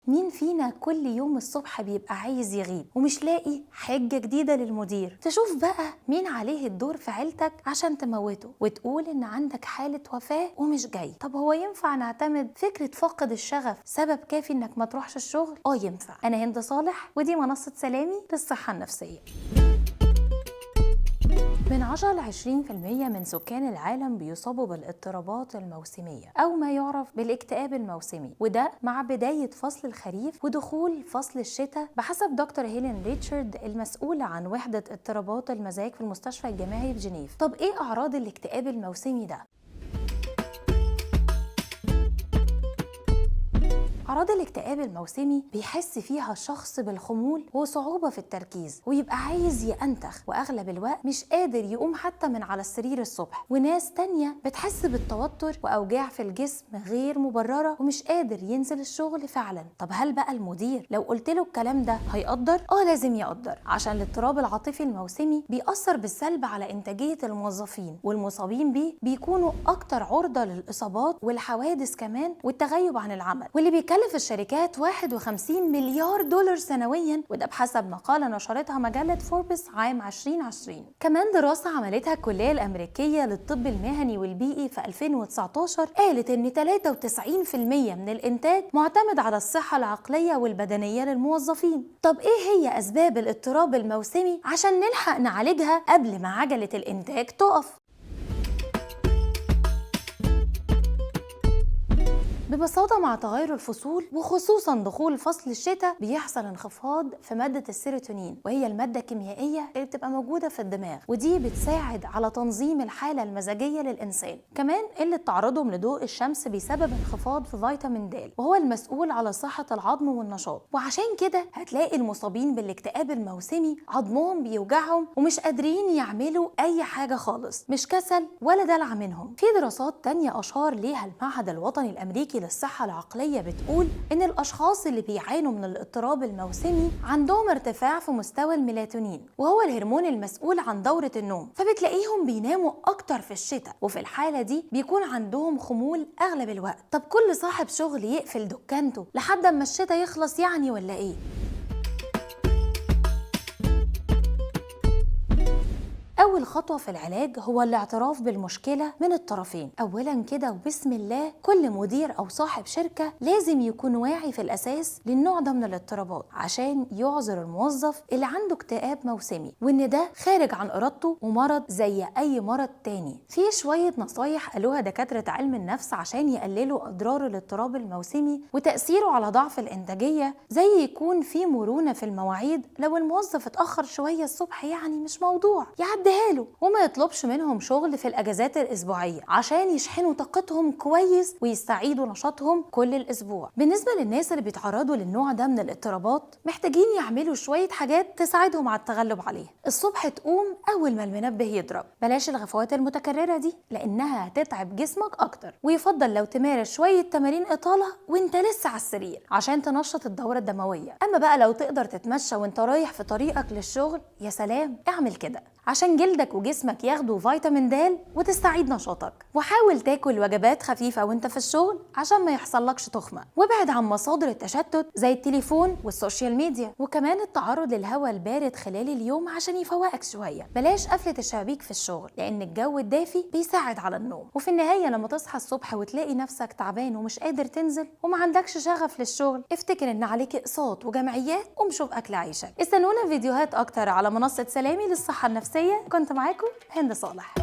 مين فينا كل يوم الصبح بيبقى عايز يغيب ومش لاقي حجة جديدة للمدير؟ تشوف بقى مين عليه الدور في عيلتك عشان تموته وتقول ان عندك حالة وفاة ومش جاي. طب هو ينفع نعتمد فكرة فقد الشغف سبب كافي انك ما تروحش الشغل؟ ينفع. انا هند صالح ودي منصة سلامي للصحة النفسية. من 10 ل 20% من سكان العالم بيصابوا بالاضطرابات الموسمية أو ما يعرف بالاكتئاب الموسمي، وده مع بداية فصل الخريف ودخول فصل الشتاء، بحسب دكتور هيلين ريتشارد المسؤولة عن وحدة اضطرابات المزاج في المستشفى الجامعي بجنيف. طب إيه أعراض الاكتئاب الموسمي ده؟ أعراض الاكتئاب الموسمي بيحس فيها الشخص بالخمول وصعوبة في التركيز، ويبقى عايز يأنتخ، وأغلب الوقت مش قادر يقوم حتى من على السرير الصبح. وناس تانية بتحس بالتوتر وأوجاع في الجسم غير مبررة ومش قادر ينزل الشغل فعلا. طب هل بقى المدير لو قلت له الكلام ده هيقدر؟ لازم يقدر، عشان الاضطراب العاطفي الموسمي بيأثر بالسلب على إنتاجية الموظفين، والمصابين بيه بيكونوا أكتر عرضة للإصابات والحوادث كمان والتغيب عن العمل، واللي بيكلف الشركات 51 مليار دولار سنويا، وده بحسب مقالة نشرتها مجلة فوربس عام 2020. كمان دراسة عملتها الكلية الأمريكية للطب المهني والبيئي في 2019 قالت إن 93% من الإنتاج معتمد على الصحة العقلية والبدنية للموظفين. طب إيه هي أسباب الاضطراب الموسمي عشان نلحق نعالجها قبل ما عجلة الإنتاج تقف؟ ببساطة مع تغير الفصول وخصوصا دخول فصل الشتاء بيحصل انخفاض في مادة السيروتونين، وهي المادة الكيميائية اللي بتبقى موجودة في الدماغ، ودي بتساعد على تنظيم الحالة المزاجية للإنسان. كمان قلة تعرضهم لضوء الشمس بيسبب انخفاض في فيتامين د، وهو المسؤول على صحة العظم والنشاط. وعشان كده هتلاقي المصابين بالاكتئاب الموسمي عظمهم بيوجعهم ومش قادرين يعملوا أي حاجة خالص، مش كسل ولا دلع منهم. في دراسات تانية أشار ليها المعهد الوطني الأمريكي للصحة العقلية بتقول إن الأشخاص اللي بيعانوا من الاضطراب الموسمي عندهم ارتفاع في مستوى الميلاتونين، وهو الهرمون المسؤول عن دورة النوم، فبتلاقيهم بيناموا أكتر في الشتاء، وفي الحالة دي بيكون عندهم خمول أغلب الوقت. طب كل صاحب شغل يقفل دكانته لحد أما الشتاء يخلص يعني ولا إيه؟ أول خطوة في العلاج هو الاعتراف بالمشكلة من الطرفين. أولاً كده وبسم الله، كل مدير أو صاحب شركة لازم يكون واعي في الأساس للنوع ده من الاضطرابات عشان يعذر الموظف اللي عنده اكتئاب موسمي، وإن ده خارج عن إرادته ومرض زي أي مرض تاني. في شوية نصايح قالوها دكاترة علم النفس عشان يقللوا أضرار الاضطراب الموسمي وتأثيره على ضعف الإنتاجية، زي يكون في مرونة في المواعيد، لو الموظف اتأخر شوية الصبح يعني مش موضوع يعديها له، وما يطلبش منهم شغل في الأجازات الأسبوعية عشان يشحنوا طاقتهم كويس ويستعيدوا نشاطهم كل الأسبوع. بالنسبة للناس اللي بيتعرضوا للنوع ده من الاضطرابات، محتاجين يعملوا شوية حاجات تساعدهم على التغلب عليه. الصبح تقوم أول ما المنبه يضرب، بلاش الغفوات المتكررة دي لأنها هتتعب جسمك أكتر، ويفضل لو تمارس شوية تمارين إطالة وانت لسه على السرير عشان تنشط الدورة الدموية. أما بقى لو تقدر تتمشى وانت رايح في طريقك للشغل، يا سلام، اعمل كده عشان جلدك وجسمك ياخدوا فيتامين د وتستعيد نشاطك. وحاول تاكل وجبات خفيفة وانت في الشغل عشان ما يحصلكش تخمة، وابعد عن مصادر التشتت زي التليفون وال social media، وكمان التعرض للهواء البارد خلال اليوم عشان يفوقك شوية. بلاش قفلة الشبابيك في الشغل لأن الجو الدافي بيساعد على النوم. وفي النهاية لما تصحى الصبح وتلاقي نفسك تعبان ومش قادر تنزل وما عندكش شغف للشغل، افتكر ان عليك اقساط وجمعيات ومشوف اكل عيشك. استنونا فيديوهات اكتر على منصة سلامي للصحة النفسية. كنت معاكم هند صالح.